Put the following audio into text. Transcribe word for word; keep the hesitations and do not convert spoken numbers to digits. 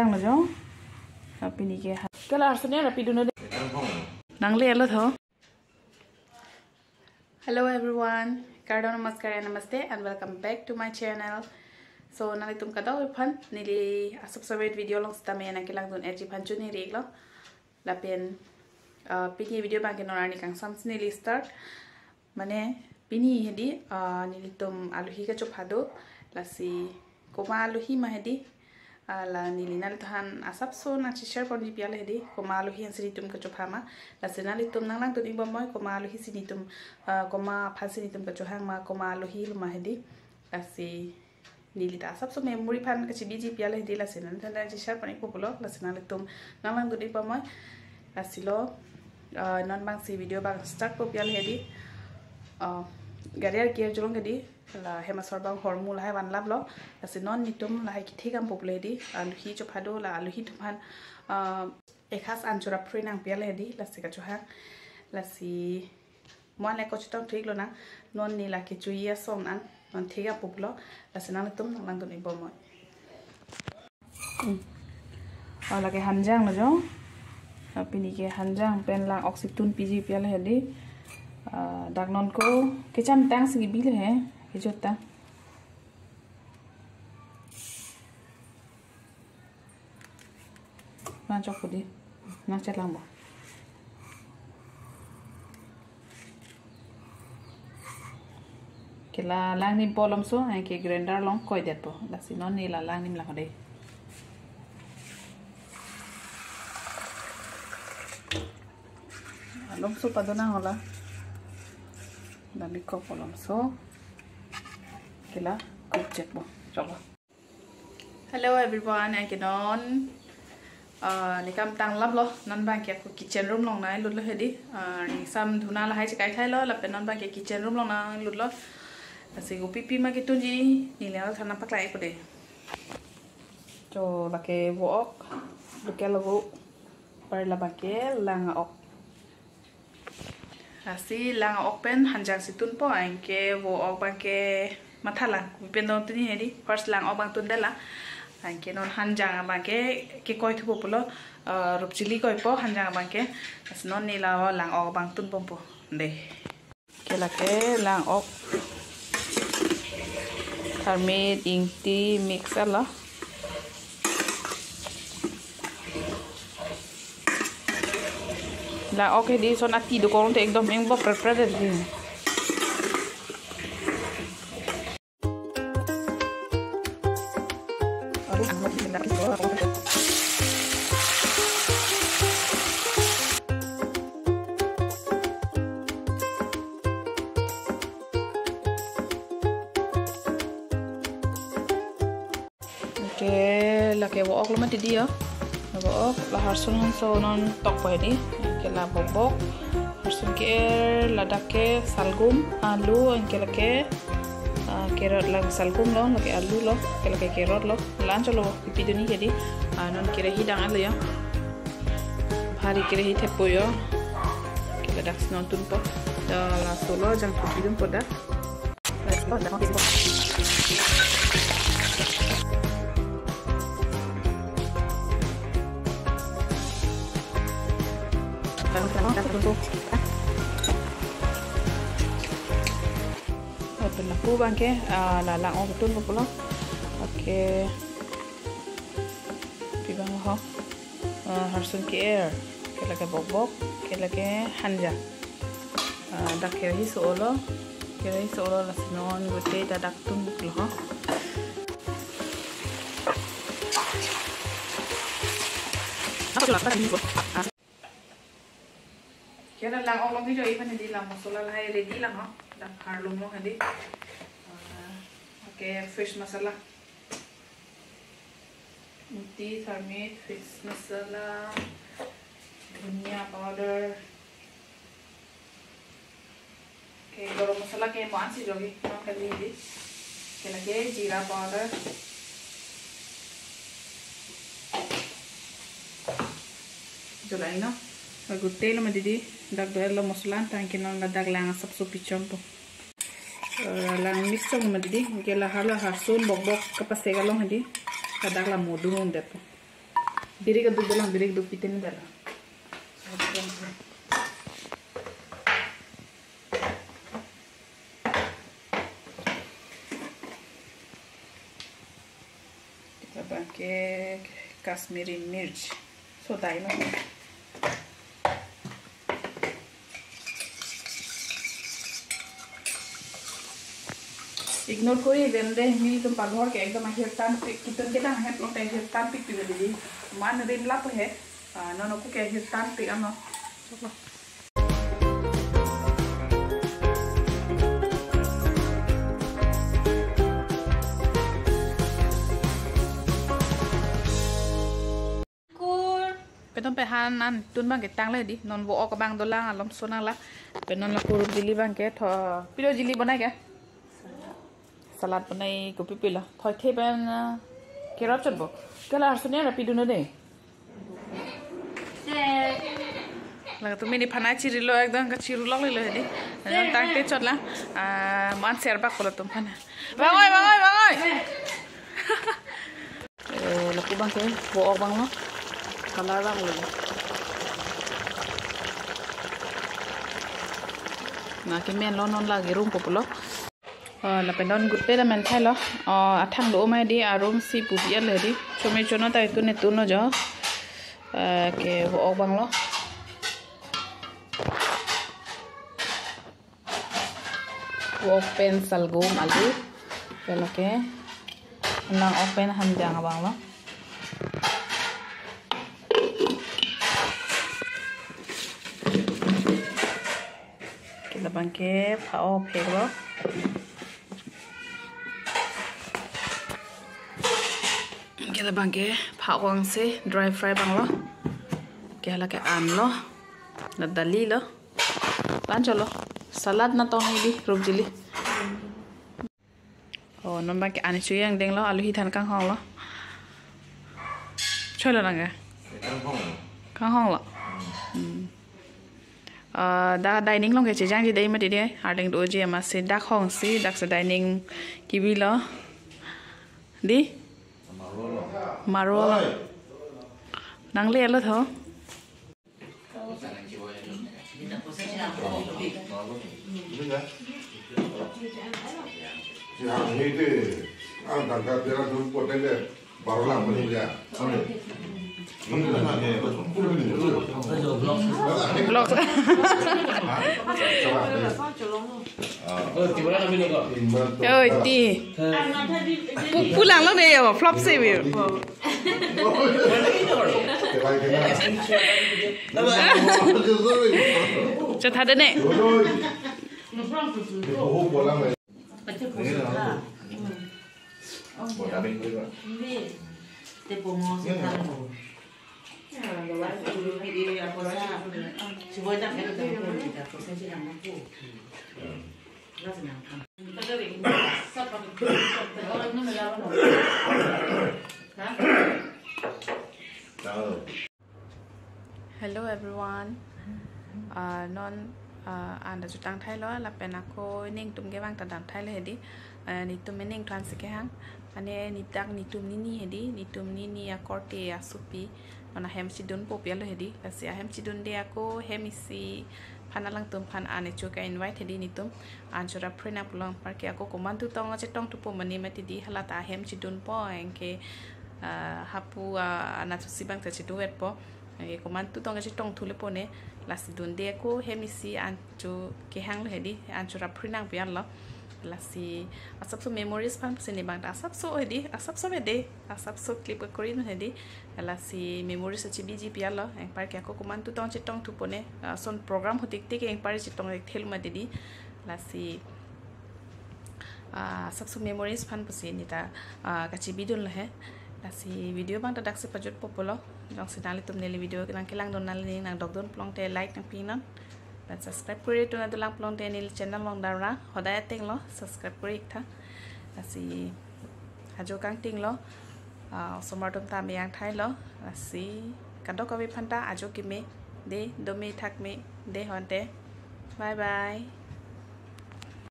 Nang lo jo. Pini ke ha. Kala harsun ya rapi dunu de. Nang le lo tho. Hello everyone. Kardom, namaskar and namaste and welcome back to my channel. So nanglitum kadokave aphan neli asap savet video along sitame nangkelangdun-etji aphan choningri-iklo. Lapen, uh, pini video abangke non arni kangsam si neli start. Mane pini hedi, ah, nelitum alohi kachopha do, lasi komat alohi ma hedi, ah, la neli nanglitum aphan asapso nangcheshare ponji pi-a le hedi, komat alohi aphan si nelitum kachopha ma, lasi nanglitum nanglangdun-ik bomnoi, komat alohi si nelitum, ah, komat aphan si nelitum kachohang ma, komat alohi lo ma hedi, lasi neli ta asapso memory aphan kachebiji pi-a le hedi, lasi nanglitum aphan nangcheshare pon-ikpo pulo, lasi nanglitum nanglangdun-ik bomnoi. Lasi lo, ah, non abang si video abang start po pi-a le hedi. Ah, gari arki arjulong hedi, la hem asor abang hormu lahai vanlaplo. Lasi non nelitum lahai kethe kam po pulo hedi, alohi chopha do, la alohi atum aphan, ah, ekhas an chorap phrui nang pi-a le hedi, lasi kachohang. Lasi mo-an le kochetong thik lonang, non neli la kechoji ason an non thik apuplo, lasi nanglitum nanglangdun-ik bomnoi. Hmm. Oh, lake hanjang lo jo. Ah, pini ke hanjang pen lang-ok si tunpiji pi-a le hedi. Ah, dak non ko kechamtang si kebi le he, kejut tang. Nangchok pudi, nangchetlang bo. Ke la langnim po alomso, anke grinder along koidet po. Lasi non neli la langnim lang hode. Alomso padonang ola. Dami kok alomso. Ke la kukchet po. Chok bo. Hello everyone, anke non, ah, neli kam tanglaplo, non abangke ako kitchen room along nanglutlo hedi, ah, ringsam dhuna lahai chekai thailo, lapen non abangke kitchen room along nanglutlo, lasi kopipi ma ketunji, neli nanglitum aphan nangpaklangpo de. Jo lake vo-ok, local vo, par la abangke lang-ok. Lasi lang-ok pen hanjang si tunpo, anke vo-ok abangke mathalang, kopi pen dong tunji hedi, first lang-ok abang tundetlang, anke non hanjang abangke kekoi thupo pulo, eh, rupchili koipo hanjang abangke, lasi non neli la lang-ok abang tunbompo, de. Ke lake lang-ok, tharmit, ingti, mix lo. Lang-ok hedi son ati dokok te ekdom engbop pret pret hedi. Anke lake vo-ok lo mati di ya. Vo-ok la harsun hanso non tokpo hedi. Anke la bokbok. Harsun ke-er, ladak ke salgum, alu, anke lake, ah, carrot, lang salgum lo, lake alu lo, anke lake carrot lo. La-an chot lo, kopi dunji hedi. Ah, non kerahi dang-et lo ya. Bhari kerahi thepo ya. Anke ladak si non tunpo. Da laso lo jangthu pidunpo da. Lapen lapu abangke, ah, la lang-ok tunpo pulo. Oke. Pi abang ho. Ah, harsun ke-er, ke lake bokbok, ke lake hanjang. Ah, dak kerahi so-olo, kerahi so-olo, lasi non gute ta dak tunlo ho. Ke la lang-ok longji jo, iphan hedi la masala lahai ready lang ho. Dak harlum long hedi. Ah, oke, fish masala. Ingti, tharmit, fish masala, dhania powder. Oke, garam masala ke mo-an si jogi, mo kali di. Oke, lake jeera powder. Jo la-ino. Gute lo mati di, dak do-etlo masala, anke non ladak lang asapso pichonpo. Eh, lang mix chong mati di, anke la hala harsun bokbok kapasek along hedi. Ladak la mo dun-un detpo. Birik aduk dolang, birik aduk piten dala. Kita bangke Kashmiri mirch. So dai no. Ignore kori den de, nelitum palhor ke ekdom ahirtan pik, kitun kedang ahem pulote ahirtan pikpik dei. Man rin lap he, ah, non ako ke ahirtan pik ano. Kur. Petom pehan an tun bangke tanglo di. Non vo-ok abang dolang, alom sonang la. Pen non la kuruk jili bangke tho. Pilo jili bonai ke? Salad bonai, kopi pilo. Thoi the pen, ah, kerap chot bo. Kala arsunia ra pidun de. Latum ini aphan chirilo, ekdom kachiru lok lilo di. Tangte chot la. Ah, man share bak kolo atum aphan. Bang oi, bang oi, bang oi. Eh, lapu bangke, vo-ok abang lo. Color abang lo. Na kemen lo, non lagi room po pulo. Oh, lapen non gute la men thailo. Oh, athang do mai di, arum si pupi alo di. Chome chono tai tun ne tun lo jo. Eh, ke vo-ok abang lo. Vo-ok pen salgum alu. Pelo ke. Nang ok pen hanjang abang lo. Kita bangke pha-o phek lo. Kita bangke pha-o angse dry fry abang lo. Ke hala ke an lo. Na dali lo. Pan cholo. Salad na tong di, ruk jili. Oh, non bangke ani chuye angdeng lo, alu hi than kanghong lo. Cholo nang ke? Kanghong. Kanghong lo. Hmm. Ah, dak dining along ke chejangji dei mati dei, arleng doji amatsi dak hongsi, dak si dining kebi lo. Di? Maro lo. Nang le lo tho. Vlog. Oi, ti. Pu-, pulang lo dei, yo, flop si view. Chatha de ne. Hello everyone. Ah, non, ah, anda jutang thailo, lapen ako ning tum ke bang ta dam thailo hedi. Ah, nitum me ning than si kehang. Ane nitak nitum nini hedi, nitum nini akorte asupi. Mana hem chidun po pialo hedi. Lasi ahem chidun de ako hem isi aphan alangtum aphan an echo ka invite hedi nitum. An chura phrina pulang parke ako komantu tong chetong thupo mane mati di, hala ta ahem chidun po anke, ah, hapu, ah, anathusi bang ta cheduet po. Anke komantu tong chetong thu le po ne. Lasi dun de ako hem isi an cho kehang lo hedi, an chura phri nang pian lo. Lasi asapso memories aphan pusi ne bang ta asapso hedi, asapso bede, asapso clip kori no hedi. Lasi memories achi biji pian lo, anpar ke ako komantu tong chetong thupo ne, ah, son program hotik tik anpar chetong thel ma didi. Lasi, ah, asapso memories aphan pusi ne ta, ah, kachi bidun lo he. Lasi video bang ta dak si pajut po pulo. Jongsi nanglitum neli video nang kelang dun, nangli nang dok dun pulote like nang ping non. Lapen subscribe kori tun adulang pulote neli channel along dara hodai ateng lo subscribe kori ik tha. Lasi ajo kangting lo, ah, osomar atum ta meyang thailo. Lasi kadokave aphan ta ajo keme de, dome thak me de honte. Bye bye.